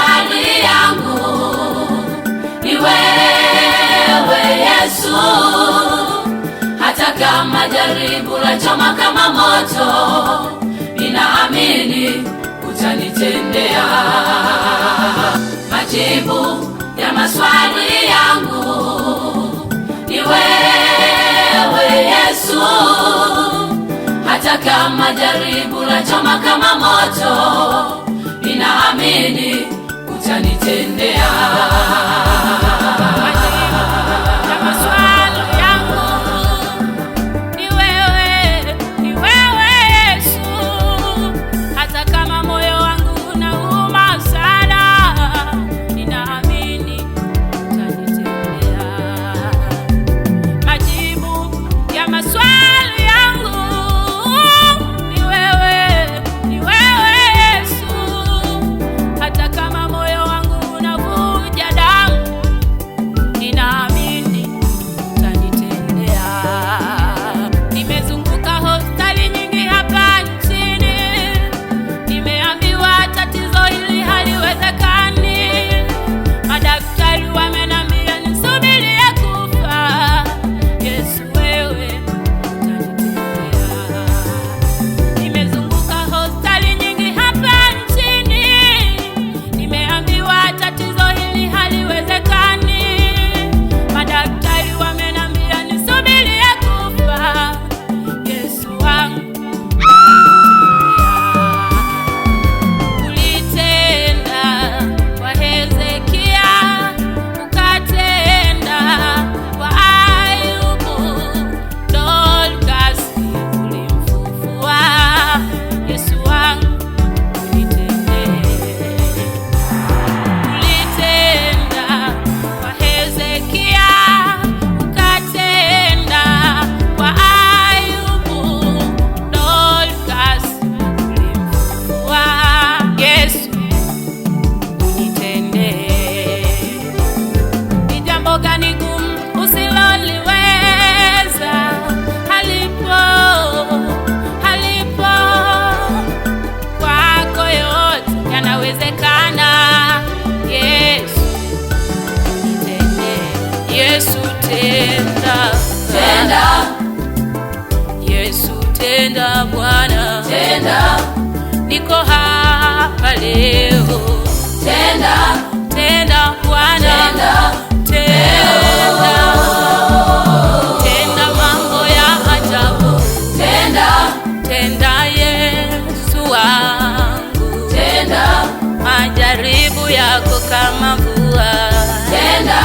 maswali yangu ni wewe Yesu, hata kama jaribu la choma kama moto, ninaamini utanitendea. Majibu ya maswali yangu ni wewe Yesu, hata kama jaribu la choma kama moto, ninaamini utanitendea. Ya maswali yangu ni wewe Yesu, hata kama moyo wangu unauma sana, ninaamini utanitendea. Majibu ya maswali yangu ni wewe Yesu, hata kama moyo wangu unavuja damu, ninaamini utanitendea. Nimezunguka hospitali nyingi hapa nchini, nimeambiwa tatizo hili haliwezekani. Madaktari wamenambia nisubirie kufa. Yesu, wewe utanitendea. Nimezunguka hospitali nyingi hapa nchini, nimeambiwa tatizo hili haliwezekani. Madaktari wamenambia nisubirie kufa. Yesu wangu, ulitenda kwa Hezekia, ukatenda kwa Ayubu, Dorkasi ulimfufua. Yesu wangu, ulitende. Ulitenda kwa Hezekia, ukatenda kwa Ayubu, Dorkasi ulimfufua. Yesu, unitende. Ni jambo gani gumu usiloliweza? Halipo, halipo kwako, yote yanawezekana. Yesu, unitende. Yesu, tenda, Tenda, Yesu, tenda Bwana, tenda, niko hapa leo, tenda, tenda Bwana, tenda, tenda, tenda mambo ya ajabu, tenda, tenda Yesu wangu, tenda, majaribu yako kama mvua, tenda,